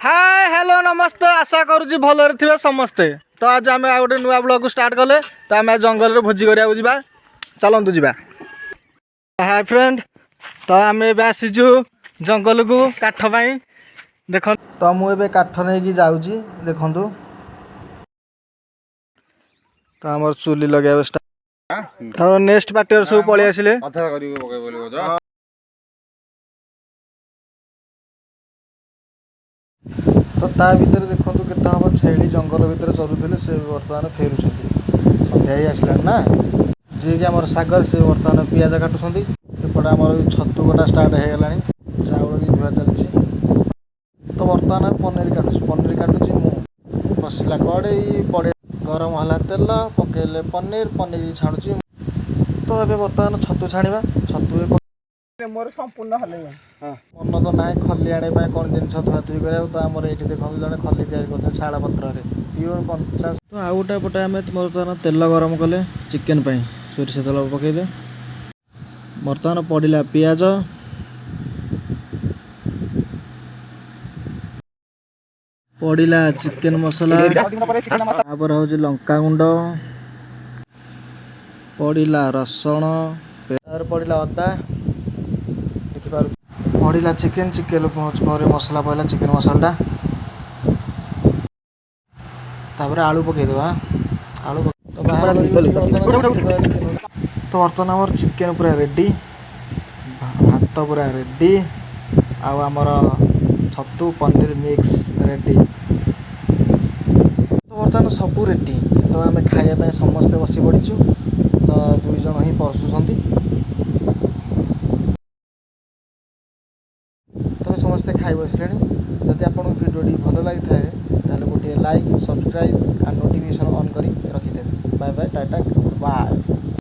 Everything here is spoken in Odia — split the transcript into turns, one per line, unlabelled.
ହାଏ, ହ୍ୟାଲୋ, ନମସ୍ତେ। ଆଶା କରୁଛି ଭଲରେ ଥିବେ ସମସ୍ତେ। ତ ଆଜି ଆମେ ଆଉ ଗୋଟେ ନୂଆ ବ୍ଲଗ୍ ଷ୍ଟାର୍ଟ କଲେ। ତ ଆମେ ଆଜି ଜଙ୍ଗଲରେ ଭୋଜି କରିବାକୁ ଯିବା, ଚାଲନ୍ତୁ ଯିବା। ହାଏ ଫ୍ରେଣ୍ଡ, ତ ଆମେ ଏବେ ଆସିଛୁ ଜଙ୍ଗଲକୁ କାଠ ପାଇଁ। ଦେଖ, ତ ମୁଁ ଏବେ କାଠ ନେଇକି ଯାଉଛି, ଦେଖନ୍ତୁ। ତ ଆମର ଚୁଲି ଲଗେଇବା ଷ୍ଟାର୍ଟ। ତ ନେକ୍ସଟ ପାର୍ଟିର ସବୁ ପଳେଇ ଆସିଲେ।
ଅଧା କରିକି ପକେଇ ବୋଲି କହୁଛ।
ତ ତା ଭିତରେ ଦେଖନ୍ତୁ, କେତେ ହବ ଛେଳି ଜଙ୍ଗଲ ଭିତରେ ଚରୁଥିଲେ, ସେ ବର୍ତ୍ତମାନ ଫେରୁଛନ୍ତି। ସନ୍ଧ୍ୟା ହେଇ ଆସିଲାଣି ନା। ଯିଏକି ଆମର ସାଗର, ସେ ବର୍ତ୍ତମାନ ପିଆଜ କାଟୁଛନ୍ତି। ଏପଟେ ଆମର ବି ଛତୁ କଟା ଷ୍ଟାର୍ଟ ହେଇଗଲାଣି, ଚାଉଳ ବି ଧୁଆ ଚାଲିଛି। ତ ବର୍ତ୍ତମାନ ପନିର କାଟୁଛି, ପନିର କାଟୁଛି ମୁଁ। ବସିଲା କଡ଼େଇ ପଡ଼େ, ଗରମ ହେଲା ତେଲ, ପକେଇଲେ ପନିର, ପନିର ଛାଣୁଛି। ତ ଏବେ ବର୍ତ୍ତମାନ ଛତୁ ଛାଣିବା, ଛତୁ ବି
ମୋର ସମ୍ପୂର୍ଣ୍ଣ ହେଲେ।
ମନ ତ ନାହିଁ ଖଲି ଆଣିବା ପାଇଁ, କ'ଣ ଜିନିଷ ଧୁଆଧୁଇ କରିବାକୁ। ତ ଆମର ଏଇଠି ଦେଖନ୍ତୁ, ଜଣେ ଖଲି ତିଆରି କରୁଛନ୍ତି ଶାଳ ପତ୍ରରେ, ପିଓର କଞ୍ଚା। ତ ଆଉ ଗୋଟେ ପଟେ ଆମେ ବର୍ତ୍ତମାନ ତେଲ ଗରମ କଲେ ଚିକେନ୍ ପାଇଁ। ସୋରିଷ ତେଲ ପକେଇଲେ, ବର୍ତ୍ତମାନ ପଡ଼ିଲା ପିଆଜ, ପଡ଼ିଲା ଚିକେନ୍ ମସଲା, ତାପରେ ହେଉଛି ଲଙ୍କାଗୁଣ୍ଡ, ପଡ଼ିଲା ରସୁଣ, ତାପରେ ପଡ଼ିଲା ଅଦା, ଦେଖିପାରୁ, ପଡ଼ିଲା ଚିକେନ୍। ଚିକେନ୍ ପରେ ମସଲା ପଡ଼ିଲା, ଚିକେନ୍ ମସଲାଟା। ତାପରେ ଆଳୁ ପକେଇଦେବା। ଆଳୁ ତ ବାହାର କରିକି ବର୍ତ୍ତମାନ chicken। ତ ବର୍ତ୍ତମାନ ଆମର ଚିକେନ୍ ପୁରା ରେଡ଼ି, ଭାତ ପୁରା ରେଡ଼ି, ଆଉ ଆମର ଛତୁ ପନିର ମିକ୍ସ ରେଡ଼ି। ତ ବର୍ତ୍ତମାନ ସବୁ ରେଡ଼ି। ତ ଆମେ ଖାଇବା ପାଇଁ ସମସ୍ତେ ବସି ପଡ଼ିଛୁ। ତ ଦୁଇ ଜଣ ହିଁ ପରସୁଛନ୍ତି। ତ ସମସ୍ତେ ଖାଇ ବସିଲେଣି। ଯଦି ଆପଣଙ୍କୁ ଭିଡ଼ିଓଟି ଭଲ ଲାଗିଥାଏ, ତାହେଲେ ଗୋଟିଏ like, subscribe and notification on କରି ରଖିଦେବେ। Bye bye, tata, good bye.